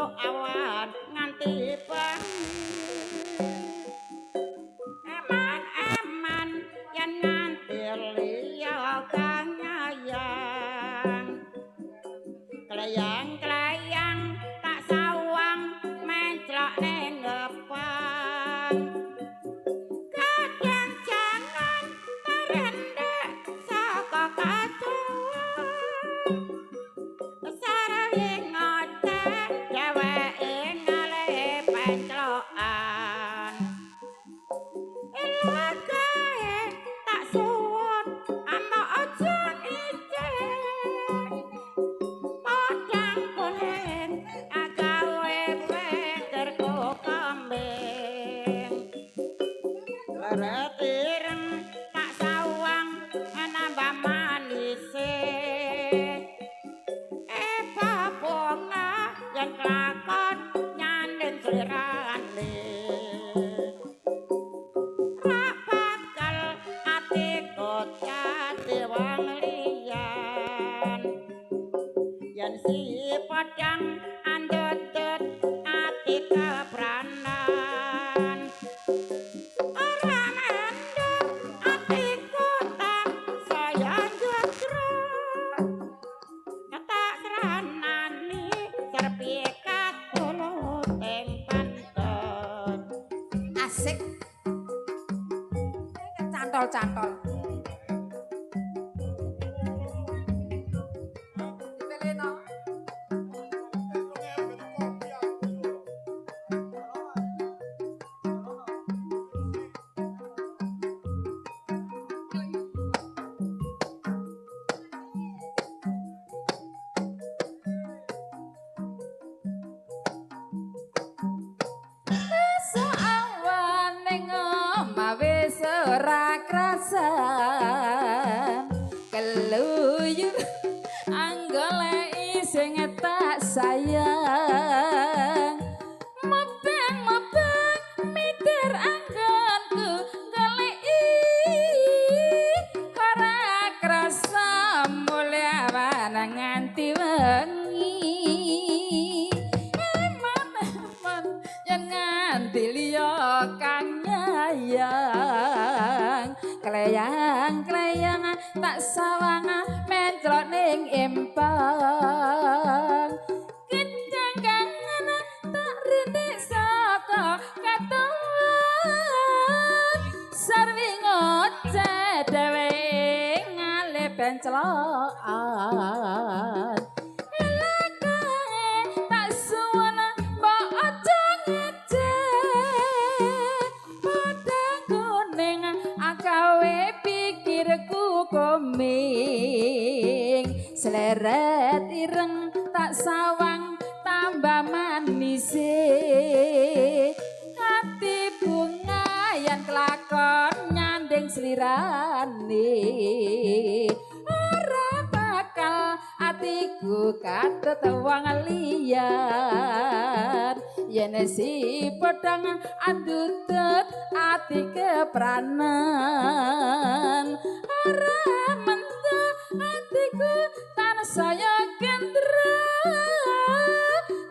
Esuk awan nganti bengi. Eman-eman yen nganti liya kang nyayang. Kleyang-kleyang tak sawang menclok ning ngepang. Kadang jangan terendek saka kacauan. Sarawe ngoceh dheweke ngalih penclokan. Elakae tak suwun amok aja ngicik. Podang kuning agawe pikirku kambing. Leret ireng tak sawang nambah manise. Eba bunga yen kelakon nyanding slirane. Ra bakal atiku dadi wong liyan. Yen si podang andutut ati kepranan. Ora mendhet atiku tak saya njogrok. Tak seranani serpikat puluting pantun. Asik. Cantol-cantol. Dipeleno. Esuk awan ning omah wis ora krasan. Keluyur anggoleki sing tak sayang. Mebeng-mebeng mitir anggonku goleki. Ora krasa mulih awan nganti wengi. Eman-eman yen nganti liya kang nyayang. Kleyang-kleyang tak sawang menclok ning empang. Gedang kangen tak rindik saka katuwan. Sarwi ngoceh dheweke ngalih penclokan. Elakae tak suwun mbok aja ngejek. Podang kuning akawe pikirku koming. Sleret ireng tak sawang tambah manise. Ati bunga yen kelakon nyanding slirane. Ora bakal atiku katut wong liyan. Yen si podang andutut ati kepranan. Ora mentu atiku tansaya gendra.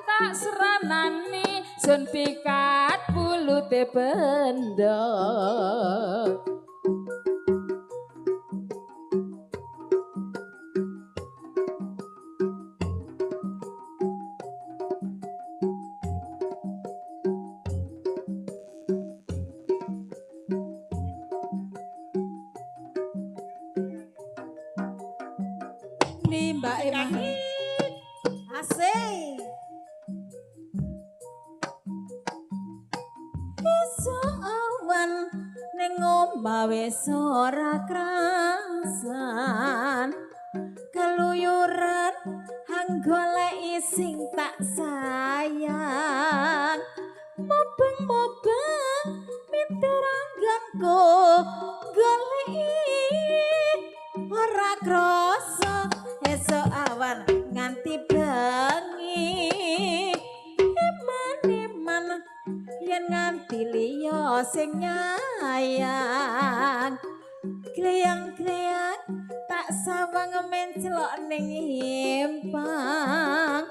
Tak seranani sun pikat pulute benda. Ini Mbak Emma. Asik. Esuk awan ning omah wis ora krasan. Keluyuran anggoleki sing tak sayang. Mubeng-mubeng mitir anggonku goleki. Ora krasa esuk awan nganti bengi. Eman-eman yen nganti liya sing nyayang. Kleyang-kleyang tak sawang mencelok ning empang.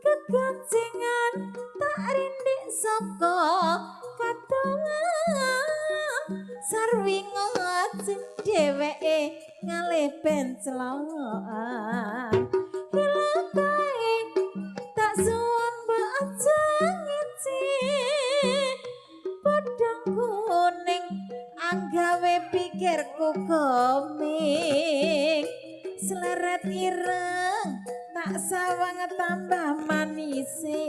Kegancengan saka kadohan sarwi ngoceh dheweke ngalih bencelokan hilakae tak suwun mbok aja ngeci podang kuning anggawe pikirku koming seleret ireng tak sawang tambah manise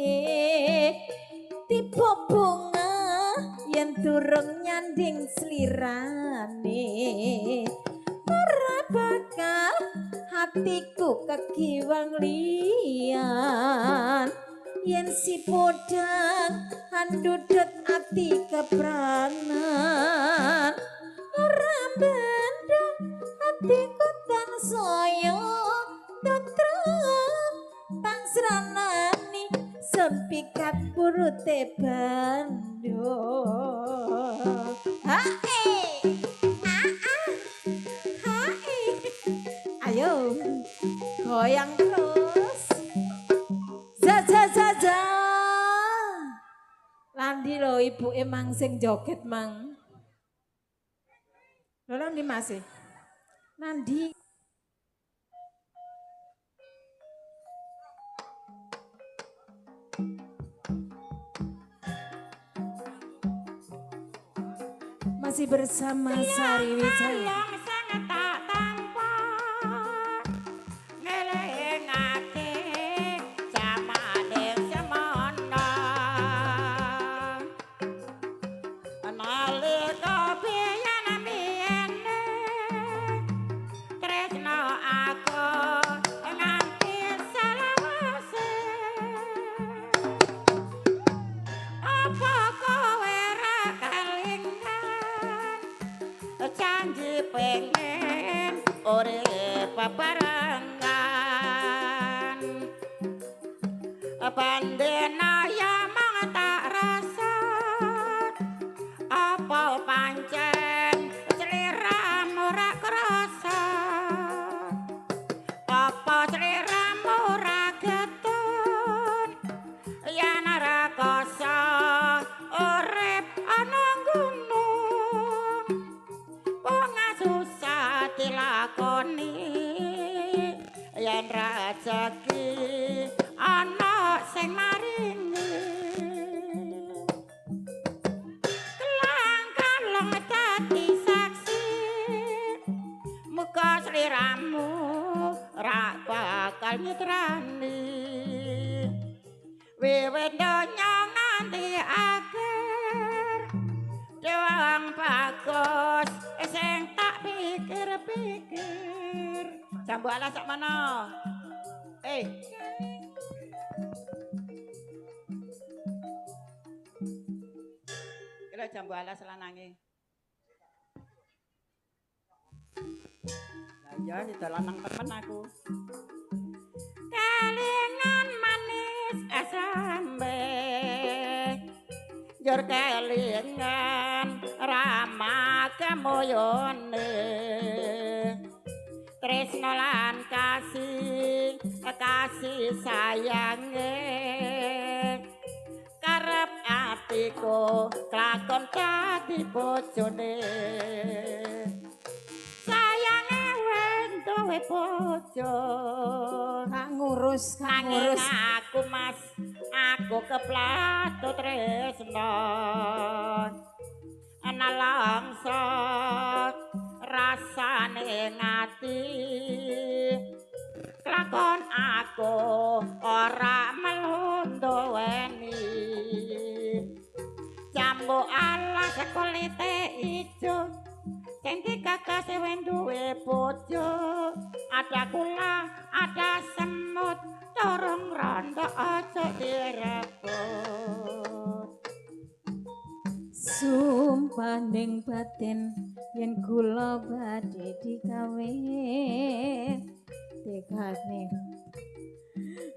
tipe bunga yen durung nyanding slirane ora bakal hatiku kegiwang liyan yen si podang andudut ati kepranan ora benda hatiku tansaya tentrem tak sranani sempikat purute bando. Hae hae ayo goyang terus za za za za. Landi lho ibuke mang sing joget mang. Lho landi masih. Nandi. Masih bersama Sari Wijaya. Pengen urip bebarengan pandena ya mung tak rasa apa pancen sliramu ora krasa apa sliramu ora getun yen ora koso urip ana gunung susah dilakoni yen rejeki ana sing maringi kelang-kalong dadi saksi muga sliramu ra bakal nyitrani wiwit donya nganti akhir dewang bagus sing tak pikir-pikir. Jambu alas sak mana? Kira jambu alas lanange. Lah iya sida lanang temen aku. Kelingan manis esambe. Jur kelingan rama kemoyone tresno lan kasih kasih sayange karep atiku klakon dadi bojone sayange wis duwe bojo gak ngurus gak ngurus aku mas aku keplatut tresno ana langsa rasane ngati lakon aku ora melu nduweni jambu alas kulite ijo sing dikagas duwe bojo ada kula ada semut torong rondo aja direbut. Sumpah ning batin yen kula badhe dikawin tekane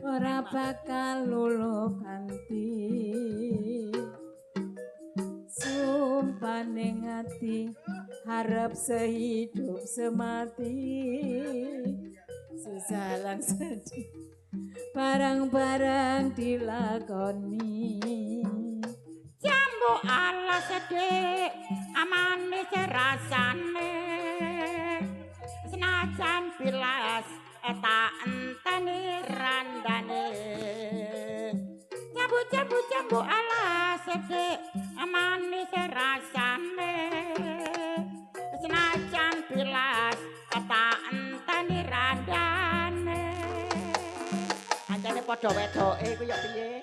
ora bakal luluh kanthi sumpah ning ati harap sehidup semati susah lan sedih barang-barang dilakoni. dik manis rasane senajan bilas tak enteni randane jambu jambu jambu alas dik manis rasane senajan bilas tak enteni randane. Ancene padha wedoke kuwi ya piye?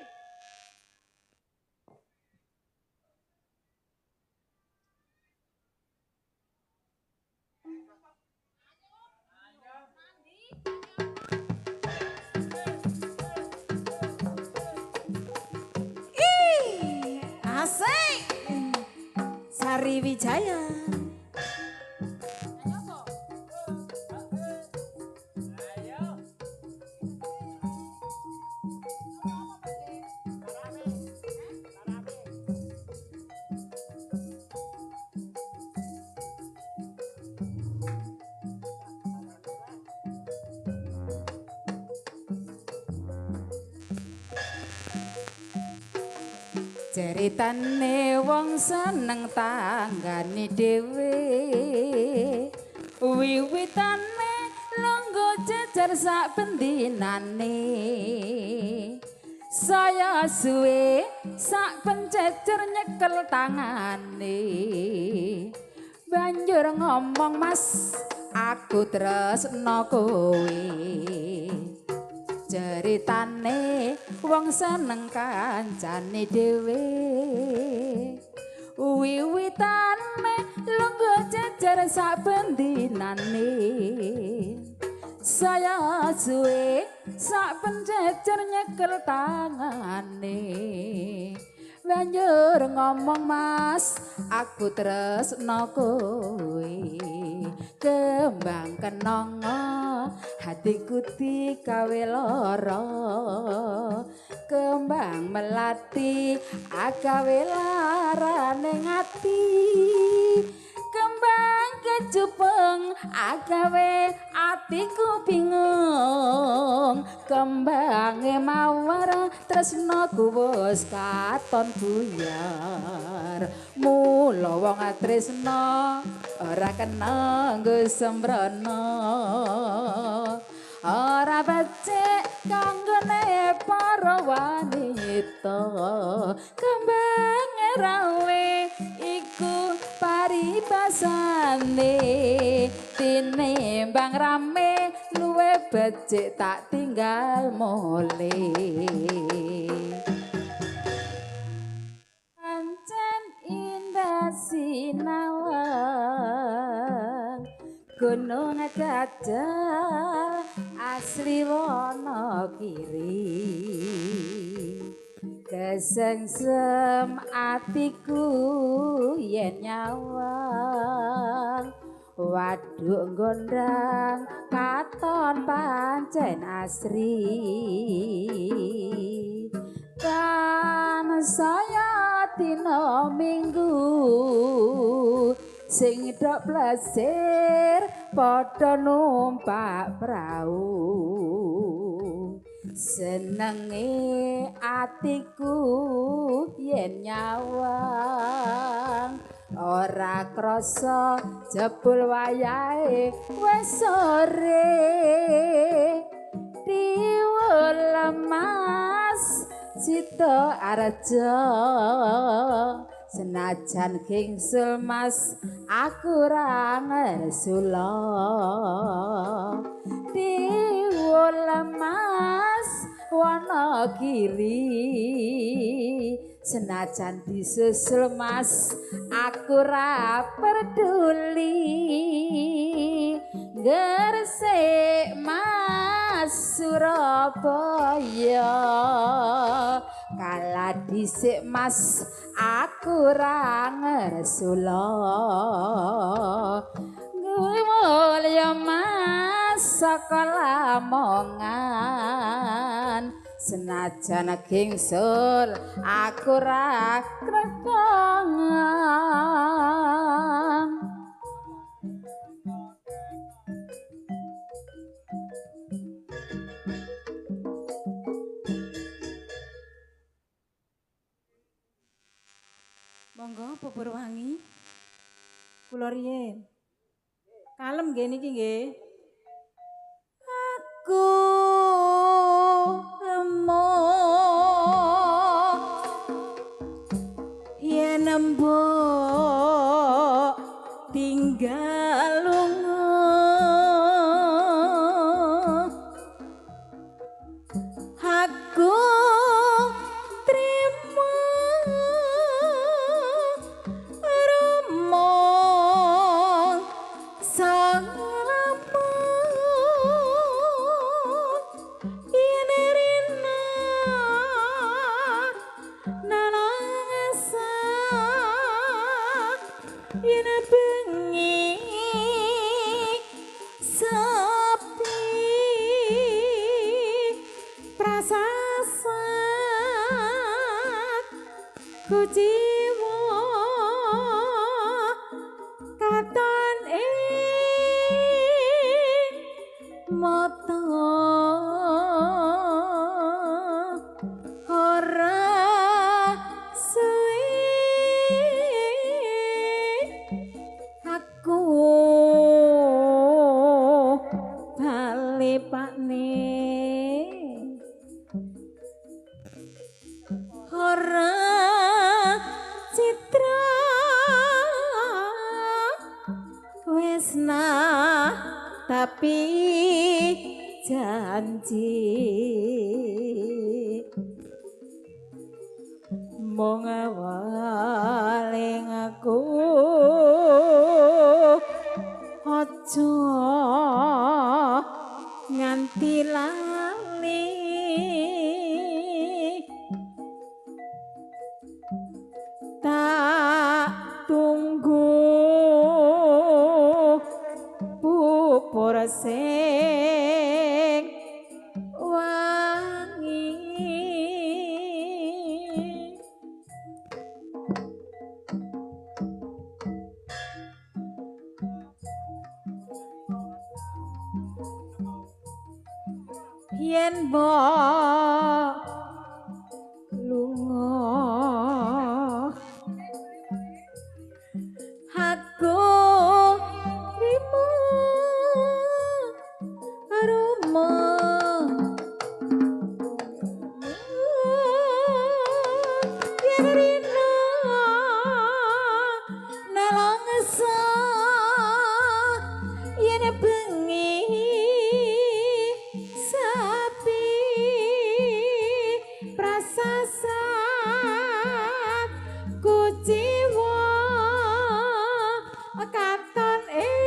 Ih, asik. Sari Wijaya. Ceritane wong seneng tanggane dhewe, wiwitane longgo jejer sak bendinane, saya suwe sak pencecer nyekel tangane, banjur ngomong mas aku tresno kowe. Ceritane wong seneng kancane dhewe, wiwitane lungguh jejer sak bendinane, saya suwe sak penjejer nyekel tangane, banjur ngomong mas aku tresno kowe. Kembang kenanga hatiku dikawe lara, kembang melati agawe larane ati, kembang kecupeng agawe atiku bingung, kembange mawar tresnaku wis katon buyar, mula wong tresna ora kena nggo sembrana, ora becik kanggone para wanita, kembange rawe iku paribasane, tinimbang rame luwe becik tak tinggal mole. Pancen indah sinawang gunung Dajal asli Wonogiri, kesengsem atiku yen nyawang, waduk gondang katon pancen asri, tan saya dina minggu sing dok plesir padha numpak prau, senenge atiku yen nyawang, ora krasa jebul wayahe wis sore, diwul lemas Cito Arjo, senajan gingsul mas aku ra ngersula, diwul lemas Wonogiri, senajan disusul mas aku ra peduli, Gresik mas Surabaya, kala dhisik mas aku ra ngersula, mulya mas saka Lamongan, senajan gingsul aku ra kretongan. Monggo bubur wangi. Kula riyen. Kalem nggih niki nggih. Aku emoh yen mbok tinggal lunga, aku trimo rumong salamun yen rina nalangsa yen bengi sepi prasasat kuciwa katon ing mata ora suwe aku bali pakne ora citra wis nah tapi janji mung awaling aku aja nganti lali tak tunggu bubur sing wangi. Yen mbok lunga aku trimo rumah yen rina nalangsa yen bengi sepi prasasat kuciwa katon ing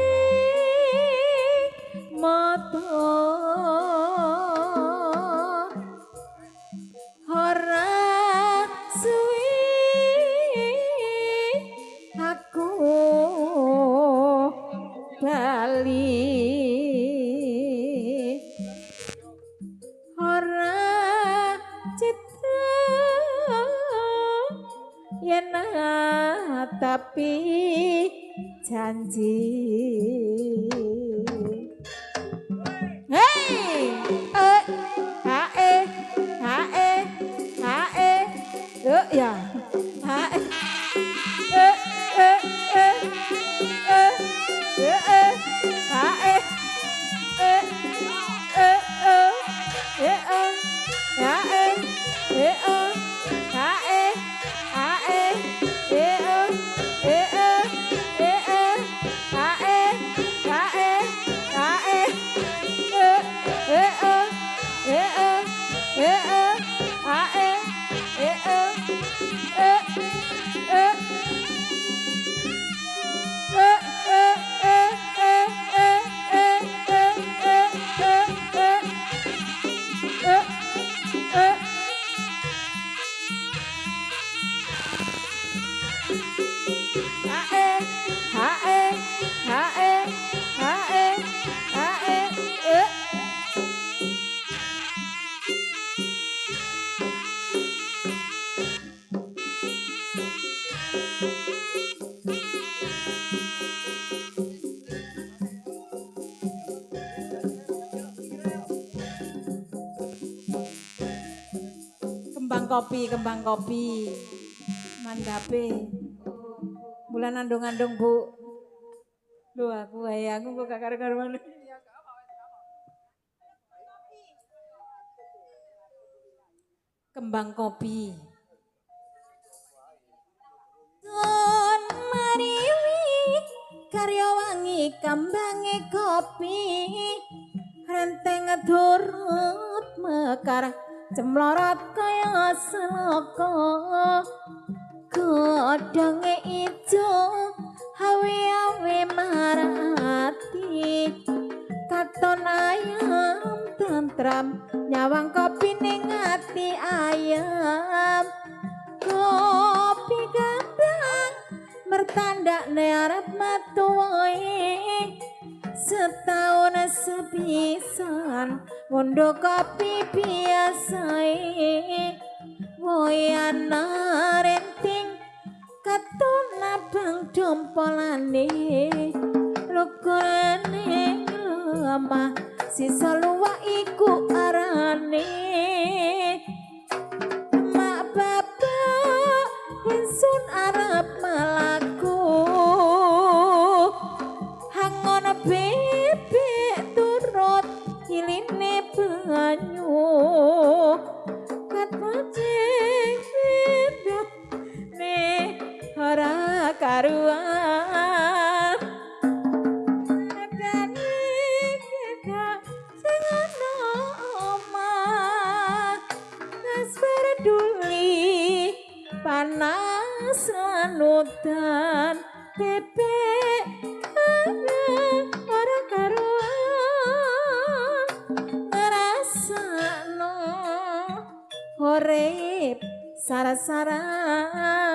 mata ora suwe aku bali ora citra yen tapi janji. Hey, eh, ha e, ha e, ha e, ya, ha e, eh, eh, eh, eh, eh, eh, ha e, eh, eh, eh, eh, eh, ha e, eh, eh, ha e, ha e, eh, eh, eh, eh, eh, eh, ha e, ha e, ha e, eh, eh, eh, eh, eh, eh, eh, ha e, eh, eh, eh, eh, eh, eh, eh, eh, eh, eh, eh, eh, eh, eh, eh, eh. Ha e, ha e, ha e, ha e, ha e, eh. Kembang kopi, mandape. Bulan andung-andung, Bu. Lho aku wae aku kok gak karu-karuan. Kembang kopi. Sun mariwi karya wangi kambange kopi renteng turut mekar cemlorot kaya seloko godhonge ijo awe-awe marati katon ayam tentram nyawang kopi ning ati ayam kopi gambang mertandakne arep matuwe setahun sepisan ngondo kopi biasae woe ana renting katon abang dompolane lukurane lemah sisa luwak iku arane mak bapak ingsun arep malaku hangon bebek turut iline banyu katacing ne ora karuan adane gak sing ana omah wis peduli panas lanutan bebek ora karuan ngrasakno urip sara-saran.